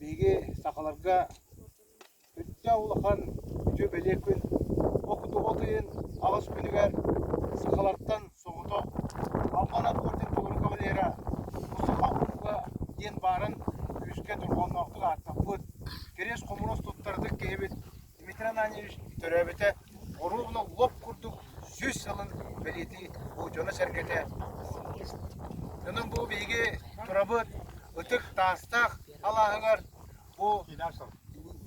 биһиги сахаларга Сүрдээх улахан үтүө бэлиэ күн. От ыйын аҕыс күнүгэр сахалартан соҕотох Албан аат орден толору кавалера Мустафа Ууга диэн баарын күүскэ дорҕоонноохтук ааттаппыт, кириэс хомуруос туттардык киһибит Дмитрий Ананьевич төрөөбүтэ оруобуна лоп курдук 100 сылын бэлиэтии бу дьоно-сэргэтэ муһуннулар. Онон бу биһиги турабыт ытык таастаах алааһыгар Бу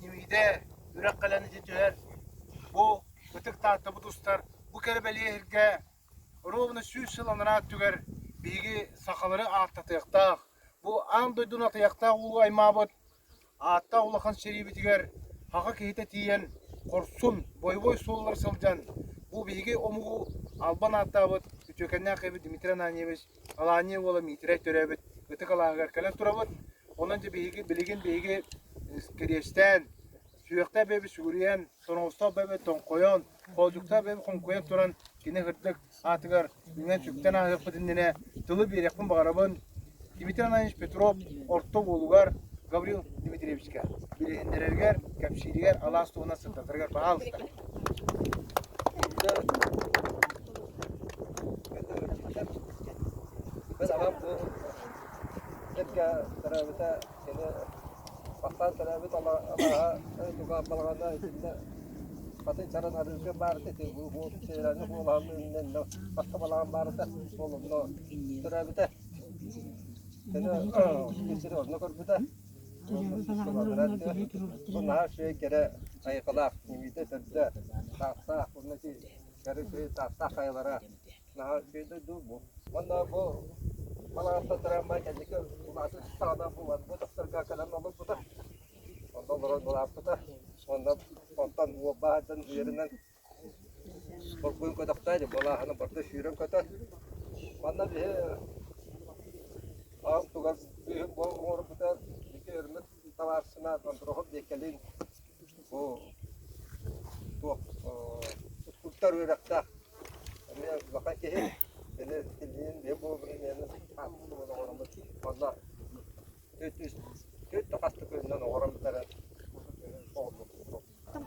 Ньимиидэ үрэх кэлэн ити түһэр. Бу ытык Тааттабыт устар. Бу кэрэ бэлиэ сиргэ ровно 100 сыл анараа өттүгэр биһиги сахалары ааттатыахтаах. Бу аан дойдуну атыйахтаах улуу аймаабыт ааттаах улахан сэриибитигэр саха киһитэ тиийэн хорсун бойобуой суоллар сылдьан бу биһиги омугу албан ааттаабыт үтүөкэннээх киһибит Дмитрий Ананьевич Алания уола Миитирэй төрөөбүт ытык алааһыгар кэлэн турабыт. Онон дьэ биһиги билигин биһиги кириэстээн, сүһүөхтээх бэйэбит сүгүрүйэн, тоноҕостоох бэйэбит тоҥхойон, хоолдьуктаах бэйэбит хоҥкуйан туран кини сырдык аатыгар үҥэн-сүктэн ааһыахпыт иннинэ тылы биэриэхпин баҕарабын. Дмитрий Ананьевич Петров орто уолугар Гаврил Дмитриевичка билиһиннэрэригэр, кэпсииригэр алаас туһунан сырдатарыгар баһаалыста. Мин аҕам бу сиргэ төрөөбүтэ кини бастаан төрөөбүт алааһа дьукаах балаҕана итиннэ хатын чаран арыыга баар ити сиэрэни хуолаһын баста балаҕан баар этэ ол онно төрөөбүтэ кини сири онно көрбүтэ Бу наһаа үчүгэй кэрэ айылҕалаах ньимиитэ төрдө таастаах уонна ити кэрэ үчүгэй таастаах хайалара наһаа үчүгэй дойду бу. Уонна бу балаҕантан трамвай кэнники улаатыы саҕана бу бу тахсарга кэлэн олорбута. Онно олорон улааппыта. Уонна онтон уолбаһыттан үөрэнэн Борбуйун көтөхтөө дии, балааһына барыта сүүрэн көтөр. Манна биһи аҕам тугар быыһын оҥорбута ити өрмөт табаарысына Андроһов диэккэлиин бу туох скульптор үөрэхтээх эмиэ улахан киһи кини кинилиин биһи буолбун хаартыскабын оҥороммут онно төрт үс төрт да хас да күнүнэн оҥорон бүтэрэн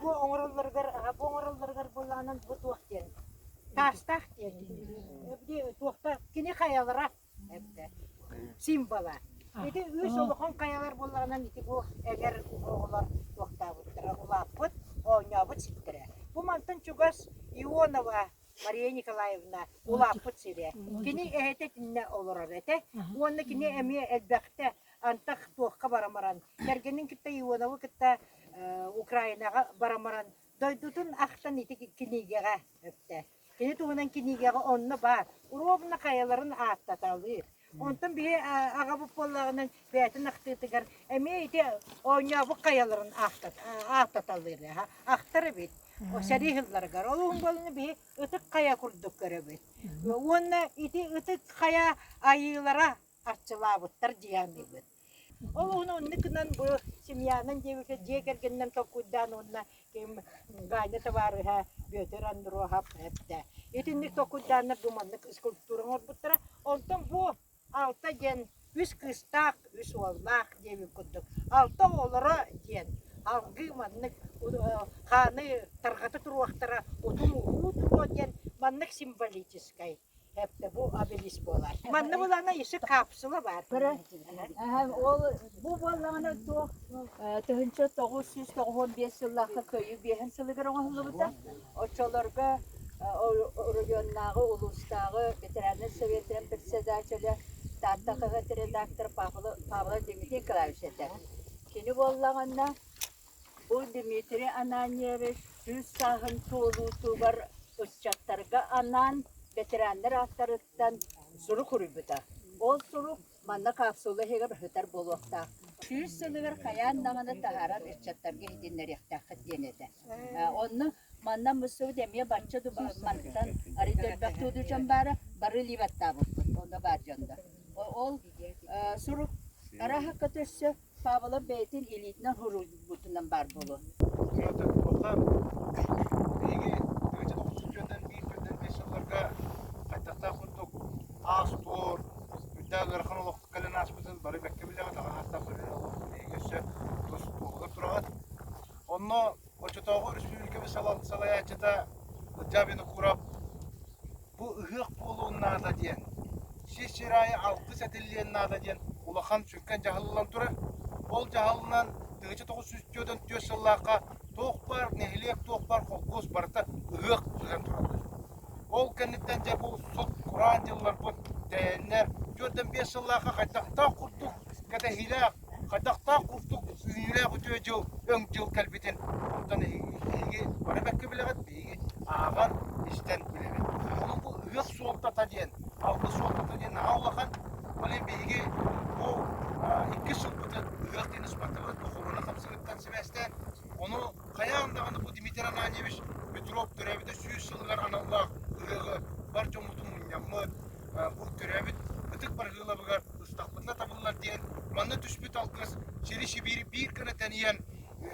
Бу оҥороллоругар бу оҥороллоругар буоллаҕынан бу туох диэн таастаах диэн туохта кини хайалара эбитэ символа. Ити үс улахан хайалар буоллаҕынан ити бу эдэр оҕолор туохтаабыттара улааппыт оонньообут сирдэрэ. Бу мантан чугас Ионова Мария Николаевна улааппыт сирэ. Кини эһэтэ итиннэ олорор этэ. Уонна кини эмиэ элбэхтэ антах туохха баран баран кэргэнин кытта Ионовы кытта Украинаҕа баран баран дойдутун ахтан ити кинигэҕэ өптө. Кини туһунан кинигэҕэ онно баар. Ровно хайаларын ааттаталыыр. Онтон биһи аҕабыт буоллаҕынан бэйэтин ахтыытыгар эмиэ ити оонньообут хайаларын ааттаталыыр ахтар эбит. Сэрии сылларыгар. Ол уһун буолан биһи ытык хайа курдук көрөбүт. Уонна ити ытык хайа айыылара арчылаабыттар дьиэһаныыбыт. Ол уһун оннук гынан бу семьянан диэбиккэ дьиэ кэргэнинэн толкуйдаан уонна ким Ганя табаарыһа Бүөтүр Андруоһап эптэ. Итинник толкуйдааннар бу маннык скульптура оҥорбуттара. Онтон бу алта диэн үс кыыстаах, үс уоллаах диэбит курдук. Алта оҕолоро диэн алгыы маннык хааны тарҕата туруохтара, утум уһуу туруо диэн маннык символическай Эптэ бу обелиск буолар. Манна булана еще капсула бар. Ол бу буоллаҕына туох 1995 сыллаахха Кыайыы биэһин сылыгар оҥоһуллубута. Оччолорго оройуоннааҕы, улуустааҕы ветераннар советын председателэ, Таатта хаһыат редактора Павлов Дмитрий Николаевич этэ. Кини буоллаҕына Бу Дмитрий Ананьевич 100 сааһын туолуутугар ыччаттарга анаан ветераннар ааттарыттан сурук суруйбута. Ол сурук манна капсула иһигэр сытар буолуохтаах. 100 сылыгар хайаан даҕаны таһааран ыччаттарга иһитиннэриэхтээххит диэн этэ. Онно манна мустубут эмиэ бачча мантан арыйда элбэх тууду дьон баара, бары илии баттаабыппыт, онно баар дьоннор. Ол сурук арааһакка өссө Павлов бэйэтин илиитинэн суруйбутунан баар буолуо. Биһиги 1991 сылларга хайдахтаах курдук аас-туор, үрдээх ыарахан олох кэлэн ааспытын бары бэккэ билэҕит, аҕа саастаах көлүөнэ олох биһиги өссө. Онно оччотооҕу өрөспүүбүлүкэбит салайааччыта Ылдьаа Винокуров бу ыһыах буолуон наада диэн, сир-сир аайы алгыс этиллиэн наада диэн улахан сүҥкэн дьаһаллан турар. Ол дьаһалынан 1944 сыллаахха туох баар нэһилиэк, туох баар холкуос барыта ыһыах ыһан тураллар. Ол кэнниттэн дьэ бу сут кураан дьылларбыт тэйэннэр 45 сыллаахха хайдахтаах курдук кэтэһиилээх, хайдахтаах курдук үүнүүлээх үтүө дьыл, өҥ дьыл кэлбитин онтон эһиги бары бэккэ билэҕит, биһиги ааҕан, истэн билэбит. Онон бу ыһыах суолтата диэн, алгыс суолтата диэн наһаа улахан. Ол иһин биһиги бу иккис сылбытын ыһыах диэн ыспаттыбыт, хоруона хамсыгыттан сибээстээн. Ону хайаан даҕаны бу Дмитрий Ананьевич Петров төрөөбүтэ 100 сылыгар аналлаах ыһыаҕы бар дьоммутун мунньаммыт, бу төрөөбүт ытык Баргыылабыгар ыстахпытына табыллар диэн манна түспүт алгыс сири-сибиири биир гына тэнийэн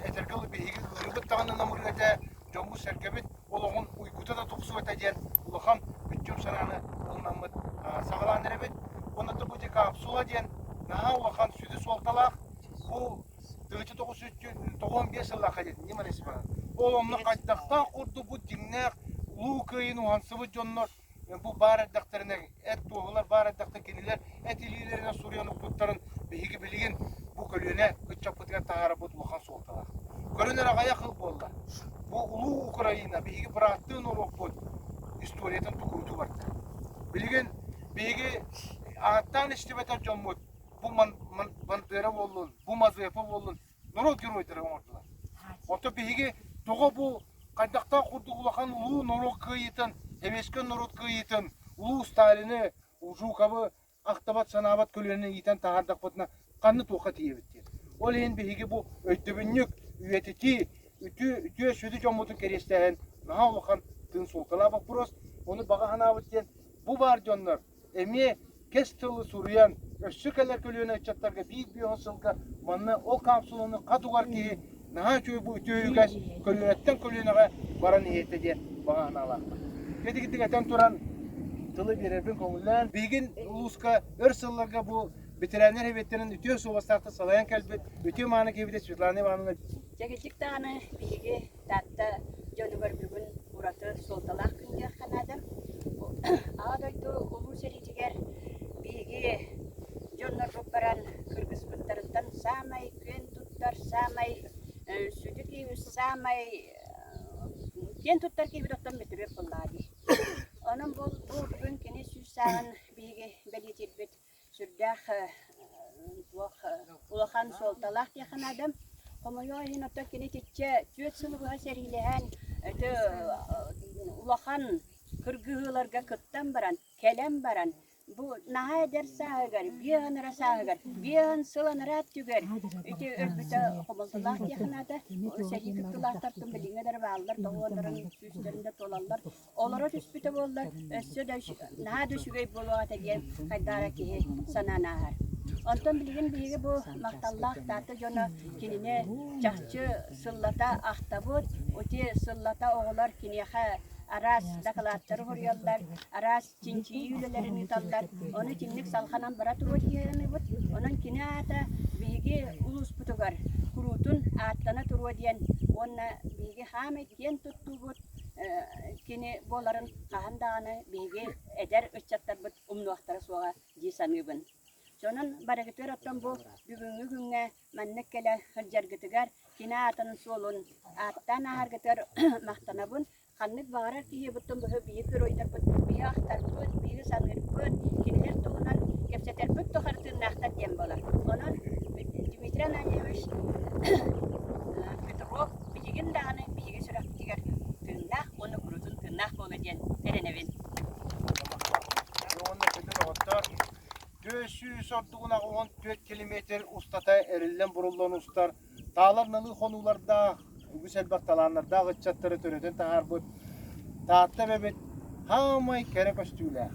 этэргэ дылы биһиги ыарыыбыт даҕаны намырыа этэ, дьоммут-сэргэбит олоҕун уйгута да тупсуо этэ диэн улахан бүччүм санааны ылынаммыт саҕалаан эрэбит. Уонна бу капсула диэн наһаа улахан сүдү суолталаах. Бу 1995 сыллаахха диэн Ниман Ол онно хайдахтаах курдук бу дьиҥнээх Улуу Кыайыыны уһансыбыт дьоннор бу баар эрдэхтэринэ эт туоһулар баар эрдэхтэринэ кинилэр эт илиилэринэн суруйан укпуттарын биһиги билигин бу көлүөнэ ыччаппытыгар таһаарарбыт улахан суолталаах. Көрөн эрэ аҕыйах ыл буолла. Бу улуу Украина биһиги бырааттыы норуоппут историятын тукурутуу барда. Билигин биһиги ааттаан истибэтэх дьоммут бу Бандера буоллун, бу Мазепа буоллун норуот геройдара оҥордулар. Оттон биһиги тоҕо бу хайдахтаах курдук улахан улуу норуот кыайыытын, сэбиэскэй норуот кыайыытын, улуу Сталины, Жуковы ахтабат, санаабат көлүөнэни иитэн таһаардахпытына ханна туохха тиийэбит диэн. Ол иһин биһиги бу өйдөбүнньүк, үйэтитии, үтүө, үтүө сүдү дьоммутун кэриэстээһин наһаа улахан тыын суолталаах боппуруос. Ону баҕа санаабыт диэн бу баар дьоннор эмиэ кэс тылы суруйан, өссө кэлэр көлүөнэ ыччаттарга биир-биэс сылга манна ол капсуланы хат угар киһи наһаа үчүгэй бу үтүө үгэс көлүөнэттэн көлүөнэҕэ баран иһиэтэ диэн баҕа санаалаахпын. Итигитик этэн туран тылы биэрэрбин көҥүллээн, билигин улууска өр сылларга бу ветераннар сэбиэттэрин үтүө суобастаахтык салайан кэлбит үтүө мааны киһибит Светлана Ивановна Дьэгичик даҕаны биһиги Таатта дьонугар бүгүн ураты суолталаах күн диэххэ наада. Аҕа дойду Улуу сэриитигэр биһиги дьоннорбут баран кыргыспыттарыттан саамай күөн туттар, саамай сүдү киһи, саамай киэн туттар киһибит оттон Мөтүрүөп буоллаҕа дии. Онон бу бүгүн кини 100 сааһын биһиги бэлиэтиирбит сүрдээх туох улахан суолталаах диэххэ наада. Хомойуох иһин оттон кини итиччэ 4 сылы быһа сэриилэһэн ити улахан кыргыһыыларга кыттан баран, кэлэн баран бу наһаа эдэр сааһыгар, биэһин эрэ сааһыгар, биэһин сыл анараа өттүгэр ити өлбүтэ хомолтолоох диэххэ наада. Сэрии кыттыылаахтартан билиҥҥэ да бааллар, доҕуоннарын сүүстэрин да туолаллар. Олоро түспүтэ буоллар, өссө да наһаа да үчүгэй буолуох этэ диэн хайдах эрэ киһи санаан ааһар. Онтон билигин биһиги бу махталлаах Таатта дьоно кинини чахчы сыллата ахтабыт, ити сыллата оҕолор киниэхэ араас дакылааттары суруйаллар, араас чинчийии үлэлэрин ыыталлар. Ону итинник салҕанан бара туруо диэххэ Онон кини аата биһиги улууспутугар куруутун ааттана туруо диэн уонна биһиги хаамай киэн туттуубут кини буоларын хаһан даҕаны биһиги эдэр ыччаттарбыт умнуохтара суоҕа дии саныыбын. Сонун барыгытыгар оттон бу бүгүҥҥү күҥҥэ маннык кэлэ сылдьаргытыгар кини аатын суолун ааттаан ааһаргытыгар махтанабын. Ханнык баҕарар киһи буттун быһы биһи геройдарбыт, биһи ахтарбыт, биһи саныырбыт, кинилэр туһунан кэпсэтэрбит тухары тыыннаахтар диэн буолар. Онон Дмитрий Ананьевич Петров билигин даҕаны биһиги сүрэхпитигэр тыыннаах уонна куруутун тыыннаах буолуо диэн эрэнэбин. Уонна күндү доҕоттор, 400 ордугун 14 километр устата эриллэн-буруллан устар таалар налыы хонуулардаах, үгүс элбэх талааннардаах ыччаттары төрөтөн таһаарбыт Таатта эбэбит хаамай кэрэ көстүүлээх.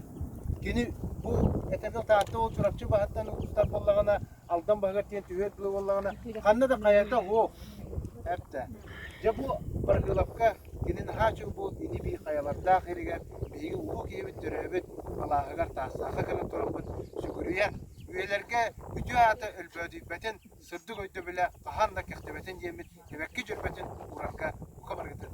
Кини бу этэргэ Таатта ол Чурапчы баһыттан устар буоллаҕына, Алдан баһыгар тиийэн түһүөр дылы буоллаҕына, ханна да хайата суох. Эптэ. Дьэ бу Баргыылапка кини наһаа үчүгэй бу ини-бии хайалардаах иригэр биһиги улуу киһибит төрөөбүт алааһыгар Таастаахха кэлэн тураммыт сүгүрүйэн, Үйэлэргэ үтүө аата өлбөөдүйбэтин, сырдык өйдөбүлэ хаһан да кэхтибэтин диэммит сибэкки дьөрбөтүн уурарга бука барыгытын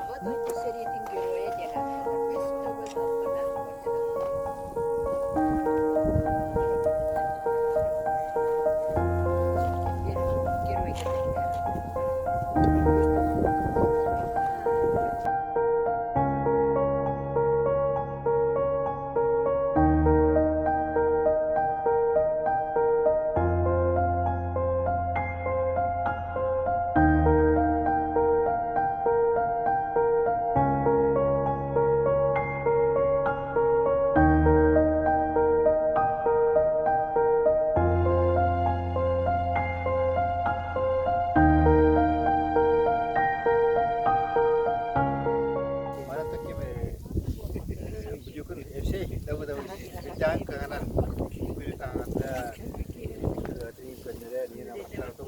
Аҕа дойду сэриитин геройа диэн ааттанар үс төгүл албанаах ордена Геройга Бүгүн Евсей Давыдович Үрдээн кыһанан күнү таҥаҕында кыатын көннөрө диэн абаттаатым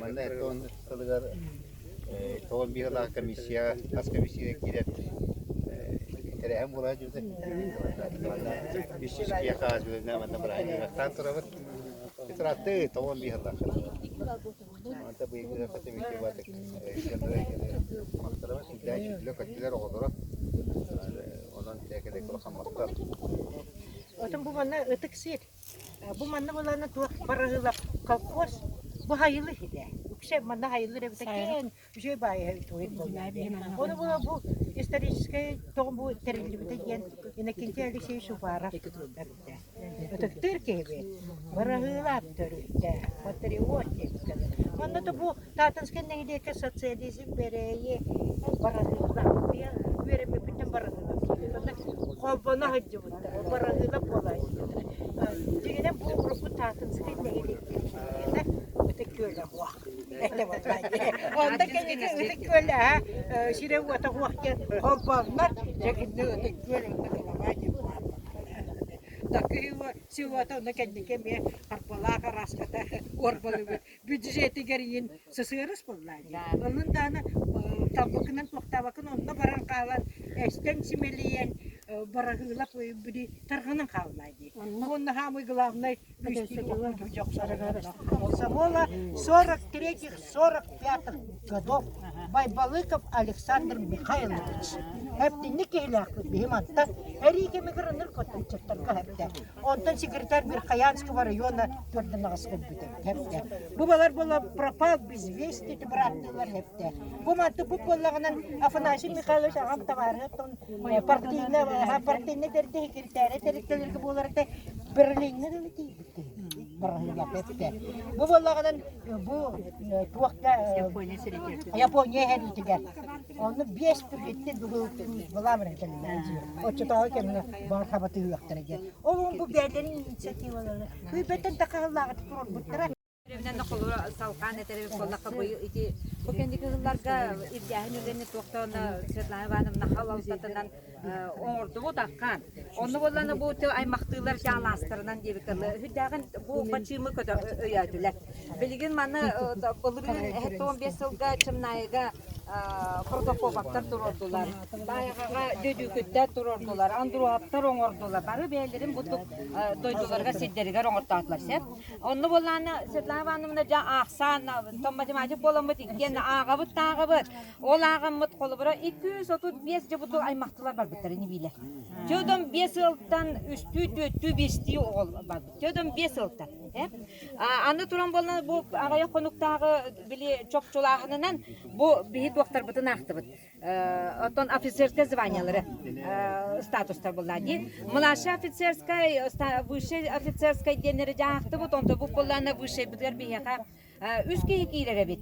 Манна этон сылыгар тоҕон биһылаах комиссия ас комиссия киирэн тэрээһин буолаа дьүтэ. Манна үс киһи хаас билинэ манна бырааһынньыктаан турабыт. Итратты тоҕон биһылаах. Манта быйылгы хатымики батык махтарабыт сүрдээх сүрдүлэ көттүлэр оҕолоро. Онон тээкэлек улахан махтал. Отон бу манна ытык сир. Бу манна булана туох барыһыла колхоз бу хайылы хидэ. Үксэ манна хайылыр эбитэ киэн үчүгэй баайы туһун буолла. Ону була бу историческай тоҕо бу тэриллибитэ диэн Иннокентий Алексеевич Уваров эбитэ. Ытыктыыр киһибит. Бараһыылаах төрүттэ, патриот диэбиккэ. Онно да бу Таатынскай нэһилиэккэ социализм бэрэйи бараһыылаах. Үөрэммиппиттэн бараһыылаах. Онно холбоно сылдьыбыттар. Бараһыылаах буола сылдьыбыттар. Дьиҥинэн бу урукку Таатынскай нэһилиэк Ытык Күөлэ уох. Этэ буолла дии. Онто кэнники Ытык Күөл аһа сирэ-уота уох диэн холбооннор, дьэ кинини Ытык Күөл онно кылабаа диэн Такыы селота онно кэнники эмиэ Харбалаах араската уорбалыыбыт бюджетигэр иин сысыарыс буолла дии. Оннун даҕаны талбыккынан туохтаабаккын онно баран хаалан эстэн симэлийэн бараһыылап били тарҕанан хаалла дии. Уонна самый главный Комсомола 43-45 годов Байбалыков Александр Михайлович. Эптинник киһилээхпит биһи мантан эрии кэмигэр ыныр көтүччаттарга хэптэ. Онтон секретарь Верхоянского района төрдүнаҕас көрбүтэ хэптэ. Бу балар була пропал без вести бырааттыылар хэптэ. Бу манты бу буоллаҕынан Афанасий Михайлович аҕам табаарыһыттан партийна партийна дэрдэ секретаря тэрилтэлэргэ буолар этэ Берлиҥҥэ дылы тиийбит Бырыһыйаппыт Бу буоллаҕынан бу туохта Япония сэриитигэр онно биэс түргэтти былаамырын кэллэ оччотооҕу кэмҥэ баар хабатыһыахтара диэн ол бу бэйэлэрин инициативалара күүпэттэн такаһыллааҕы туруорбуттара. Билиминэн холобура салҕаан этэр эбит буоллахха бу ити бу кэнники сылларга ирдээһин үлэни туохтаҕына Светлана Ивановна халалтатынан оҥордубут аххаан. Онно буоллаҕына бу аймахтыылар дьаалаастарынан диэбиккэ үрдээҕин бу бачыымы өйөөтүлэр. Билигин маны былырыын 75 сылга Чымнаайыга протопоповтар туруордулар, Баайаҕаҕа Дөдүүкүттэр туруордулар, Андруоптар оҥордулар. Бары бэйэлэрин бурдук дойдуларыгар сирдэригэр оҥортоотулар сөп. Онно буоллаҕына Светлана Ивановна дьэ аахсаан, том математик буоламмыт иккиэн ааҕабыт да ааҕабыт. Ол ааҕаммыт холобура 235 дьэ бу аймахтылар барбыттар ини биилэр. Төдөн 5 ыалтан үстүү, түөртүү, биэстии оҕол барбыт. Төдөн 5 ыалтан. Аны туран буоллаҕына бу аҕыйах хонуктааҕы били чопчулааһынынан бу биһи туохтарбытын аахтыбыт. Оттон офицерскай званиялары статустар буолла дии. Младший офицерскай, высший офицерскай диэннэри дьаахтыбыт, онто бу буоллаҕына высшайбытыгар биһиэхэ үс киһи киирэр эбит.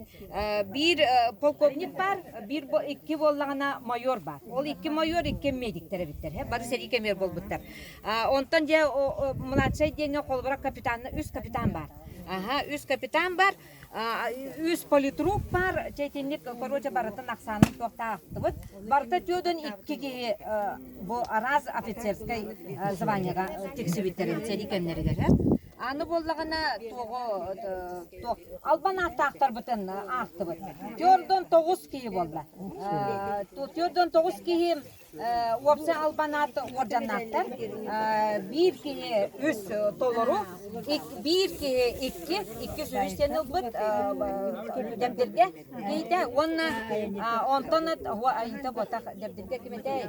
Биир полковник баар, биир икки буоллаҕына майор баар. Ол икки майор, икки медиктэр эбиттэр. Бары сэрии кэмигэр буолбуттар. Онтон дьэ младшай диэҥҥэ холобура капитан, үс капитан баар. Аха, үс капитан бар. Үс политрук бар, чэтинник, короче, барытын ахсаанын туохтаахтыбыт. Барыта түөдөн икки киһи бу араас офицерскай званиега тиксибиттэрин сэрии кэмнэригэр. Аны буоллаҕына туоҕу туох албан ааттаахтарбытын аахтыбыт. Түөрдөн тоҕус киһи буолла. Түөрдөн тоҕус киһи Уопсай албан аат уордьаннаахтар. Биир киһи үс толору, биир киһи икки, икки үс диэн ылбыт Дэбдиргэ киһитэ уонна онтон айынта буотах Дэбдиргэ кимитэй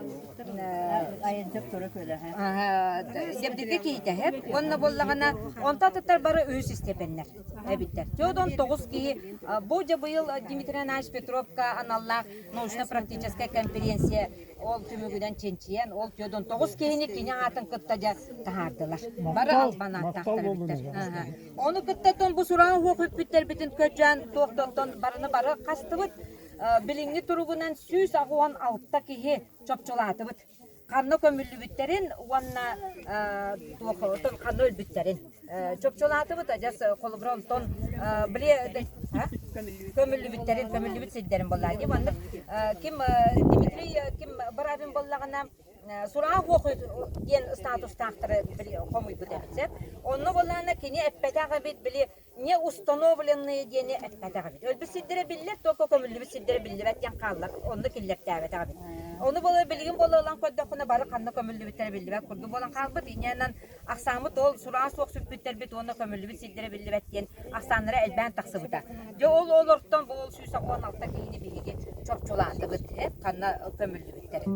Дэбдиргэ киһитэ уонна буоллаҕына онто атыттар бары үһүс истиэпэннэр эбиттэр. Теодон тоҕус киһи бу дьэ быйыл Дмитрий Иванович Петровка аналлаах научно-практическай конференция ол түмүгүнэн чинчийэн, ол 49 киһини кини аатын кытта дьэ таһаардылар. Бары албан ааттаахтар эбиттэр. Ону кытта тон бу сураҕы уох үппүттэрбитин көрдьөөн туох да барыны бары хастыбыт. Билиҥҥи туругунан 186 киһи чопчулаатыбыт. Ханна көмүллүбүттэрин уонна туох ханна өлбүттэрин чопчулаатыбыт адьас холобура онтон били көмүллүбүттэрин көмүллүбүт сирдэрин буоллаа дии маннык ким Дмитрий ким Барабин буоллаҕына сураах уох диэн статустаахтары били хомуйбут эбит сөп онно буоллаҕына кини эппэтэх эбит били не установленные диэни эппэтэх эбит. Өлбүт сирдэрэ биллэр, только көмүллүбүт сирдэрэ биллибэт диэн хааллар, онно киллэртээбэтэх эбит. Ону буола билигин буола ылан көрдөххүнэ бары ханна көмүллүбүттэрэ биллибэт курдук буолан хаалбыт. Инньэнэн ахсааммыт ол сураҕа суох сүппүттэрбит уонна көмүллүбүт сирдэрэ биллибэт диэн ахсааннара элбээн тахсыбыта. Дьэ ол олортон бу ол 116 киһини биһиги чопчулаатыбыт, ханна көмүллүбүттэрин.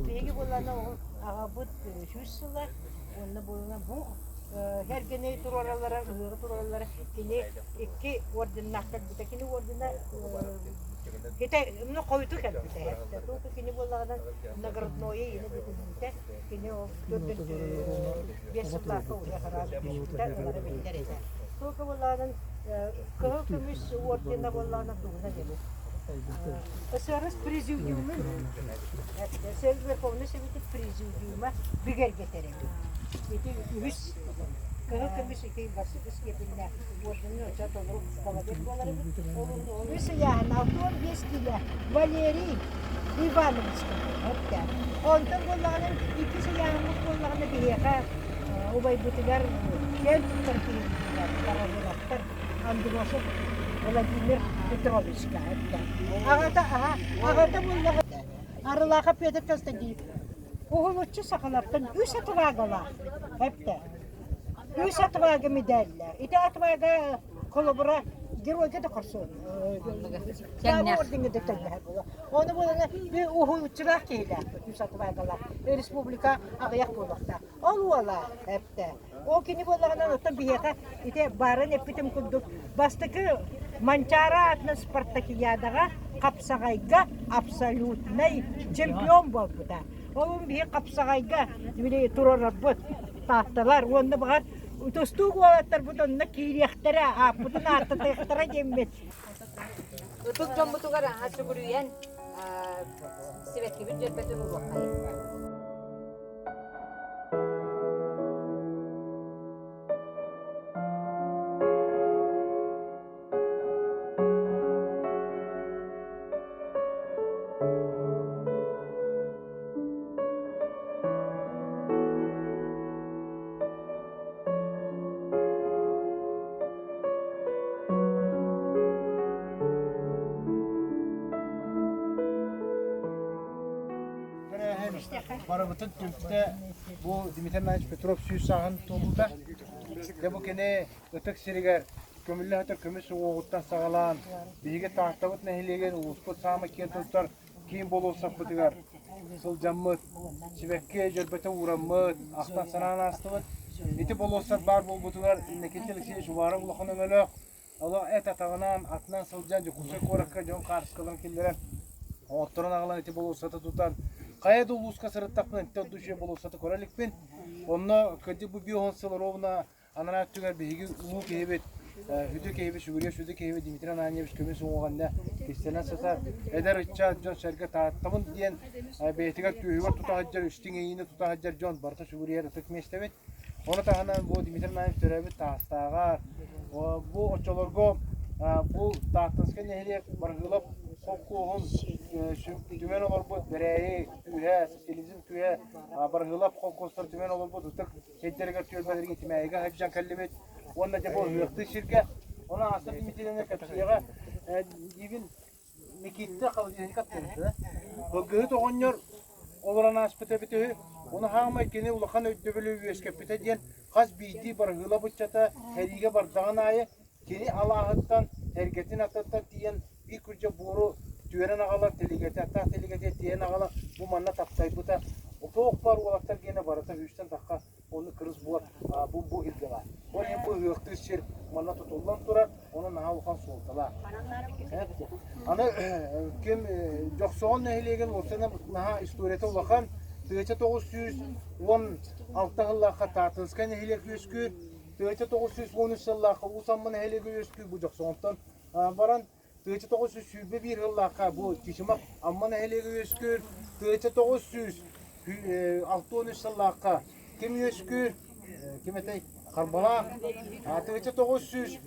Биһиги буоллаҕына ол аҕабыт сүүс сыла уонна буоллаҕына бу эргэни туруораллара, ыһыаҕы туруораллара кини икки орденнаах кэлбитэ. Кини ордена. Ити ну хойуту кэлбитэ. Туох кини буоллаҕынан наградное ини бүтүннүүтэ кини ол 405 сыллаахха уже хараас түспүтэ ылара биллэр этэ. Туох буоллаҕынан кыһыл көмүс ордена буоллаҕына тугуна дебу. СРС президиумун СР Верховный Советы президиума бигэргэтэр эбит. Ити үһүс кыһыл көмүс ити бастакы степеннээх ордены оччо толору кавалер буолар эбит. Үс ыйааһын 65 киилэ Валерий Иванович эттэ. Онтон буоллаҕына иккис ыйааһыммыт буоллаҕына биһиэхэ убайбытыгар киэн туттар киһибитигэр Барабылаттар Андросов Владимир Петровичка эттэ. Аҕата аһа аҕата буоллаҕа Арылааха Петр Константинович уһулуччу сахалартан үс отвагалаах эптэ. Үс отвага медаллар. Ити отвага холобура геройга да хорсун. Ордеҥҥа да тэҥнэһэр буолуо. Ону буолана уһулуччулаах киһилээхпит үс отвагалаах. Республика аҕыйах буолуохтаах. Ол уола эптэ. Ол кини буоллаҕына оттон биһиэхэ ити баарын эппитим курдук бастакы Манчаары аатынан спартакиадаҕа хапсаҕайга абсолютнай чемпион буолбута. Ол биһи хапсаҕайга били туруорарбыт таатталар уонна баҕар тустуук уолаттарбыт онно киириэхтэрэ, ааппытын ааттатыахтара диэммит. Ытык дьоммутугар аһа сүгүрүйэн сибэккибит дьөрбөтүн уруоххайын. Тэрээһин барыбытын түмтэ бу Дмитрий Иванович Петров сүүс сааһын туолуута. Дьэ бу кини ытык сиригэр көмүллэ сытар көмүс уҥуоҕуттан саҕалаан биһиги Тааттабыт нэһилиэгин улууспут саамай киэн туттар киин болуоссаппытыгар сылдьаммыт, сибэкки дьөрбөтө уураммыт, ахтан-санаан аастыбыт. Ити болуоссат баар буолбутугар Иннокентий Алексеевич Уваров улахан өҥөлөөх Олох эт атаҕынан, атынан сылдьан Дьокуускай куоракка дьон хаарыскаларын киллэрэн, оҥотторон аҕалан ити болуоссаты тутан, хайа да улууска сырыттахпына интэ ордук үчүгэй болуоссаты көрө иликпин. Онно кырдьык бу 50 сыл ровно анараа өттүгэр биһиги улуу киһибит, сүдү киһибит, сүгүрүйэр сүдү киһибит Дмитрий Ананьевич көмүс уҥуоҕа иннэ кистэнэн сытар. Эдэр ыччат дьон-сэргэ Тааттабын диэн бэйэтигэр түөһүгэр тута сылдьар, истиҥ иэйиини тута сылдьар дьон барыта сүгүрүйэр ытык миэстэбит. Ону таһынан бу Дмитрий Наев төрөөбүт Таастааҕар, бу оччолорго бу Тааттанскай нэһилиэк Баргыылап холкуоһун түмэн олорбут Бэрээйи күүһэ, социализм күүһэ Баргыылап холкуостар түмэн олорбут ытык сирдэригэр түөлбэлэргэ Тимээйигэ сылдьан кэллибит. Уонна дьэ бу ыһыахтыы сиргэ, ону Аста Дмитриевна кэпсиэҕэ, диибин Микииттэ холодильникка аттыгар Былгыһыт оҕонньор олорон ааспыт эбит үһү. Ону хаамай кини улахан өйдөбүлү үөскэппитэ диэн хас биирдии барыһыыла быччата сэриигэ бардаҕын аайы кини алааһыттан, эргэтин аттыттан тиийэн биир күрдьэ буору түөрэн аҕалар, тэлигэтэ, аттаах тэлигэтэ тиэйэн аҕалан бу манна таптайбыта. Туох баар уолаттар гиэнэ барыта үстэн тахха Ону кырыс буор бу бу илгэҕэ. Ол иһин бу ыһыахтыыр сир манна тутуллан турар, онон наһаа улахан суолталаах. Аны ким Дьохсоҕон нэһилиэгин уопсайынан наһаа историята улахан. 1916 сыллаахха Таатынскай нэһилиэк үөскүүр, 1913 сыллаахха Уус Амма нэһилиэгэ үөскүүр бу Дьохсоҕонтон баран 1921 сыллаахха бу Чычымах Амма нэһилиэгэ үөскүүр, 1963 сыллаахха ким үөскүүр, ким этэй Харбалаах, 1930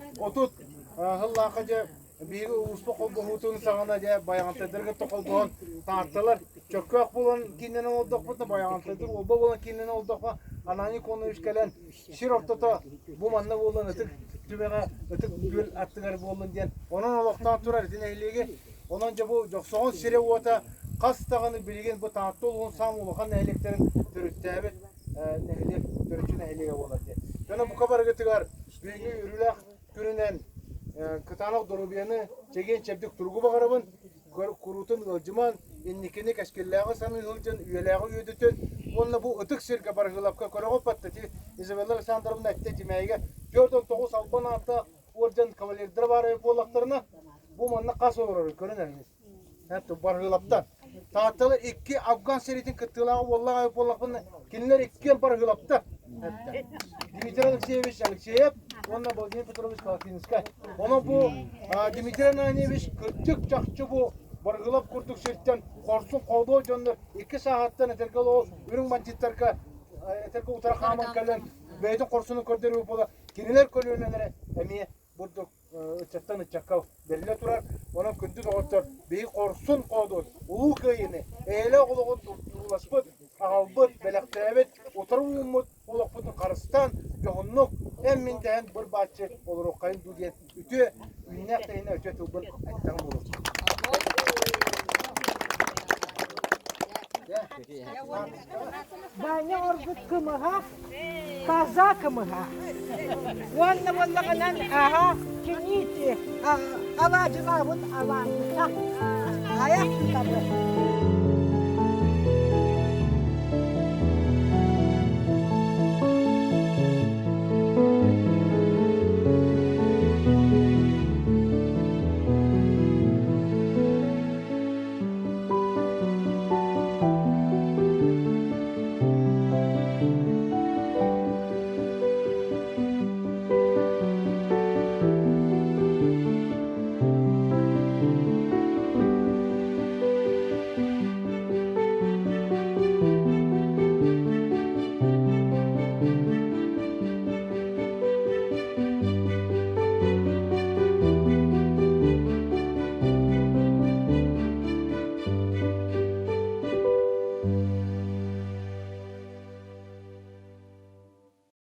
сыллаахха дьэ биһиги улууспут холбоһуутун саҕана дьэ Байаҕантайдарга кытта холбоһон Таатталар Чөккөөх буолан кииннэнэн олордохпутуна Байаҕантайдар Уолба буолан кииннэнэн олордохпо Ананий Конович кэлэн Сир ортото бу манна буолан ытык түбэҕэ ытык күөл аттыгар буоллун диэн онон олохтоон турар ити нэһилиэги. Онон дьэ бу Дьохсоҕон сирэ-уота хас даҕаны билигин бу Таатта улууһун саамай улахан нэһилиэктэрин төрүттээбит нэһилиэк төрүччү нэһилиэгэ буолар диэн. Дьоно бука барыгытыгар бүгүҥҥү үөрүүлээх күнүнэн кытаанах доруобуйаны, чэгиэн-чэбдик туругу баҕарабын. Куруутун ыалдьыман, инникини кэскиллээҕи саныы сылдьан үйэлээҕи үөдүтүн уонна бу ытык сиргэ Барыһыылапка көрөҕүт батта ити Изабелла Александровна эттэ Тимээйигэ 49 албан ааттаах уордьан кавалердара баар эбит буоллахтарына бу манна хас олорорун көрөн эрэҥиз. Барыылаптар. Таатталар икки Афган сэриитин кыттыылааҕа буоллаҕа буоллахпына, кинилэр иккиэн барыылаптар. Дмитрий Алексеевич Алексеев уонна Владимир Петрович Колотинскай. Онон бу Дмитрий Ананьевич кырдьык чахчы бу Баргылап курдук сиртэн хорсун хоодуо дьоннор икки сааһыттан этэргэ ол үрүҥ бандьыттарга этэргэ утары хааман кэлэн бэйэтин хорсунун көрдөрүү буола кинилэр көлүөнэлэрэ эмиэ бурдук ыччаттан ыччакка бэриллэ турар. Онон күндү доҕоттор, биһи хорсун хоодуот, улуу кыайыыны, эйэлээх олоҕу турууласпыт, аҕалбыт, бэлэхтээбит, утары ууммут олохпутун харыстаан, дьоһуннук, эн-мин дэһэн быр-бааччы олоруоххайын дуу диэн үтүө үүннээх тэһинэ үтүө тылбын эттэҕим буолуо. Баанньа оргут кымыһа, таза кымыһа. Уонна буоллаҕынан аһа киниити алаадьылаабыт алаадьыта. Айах тутабыт.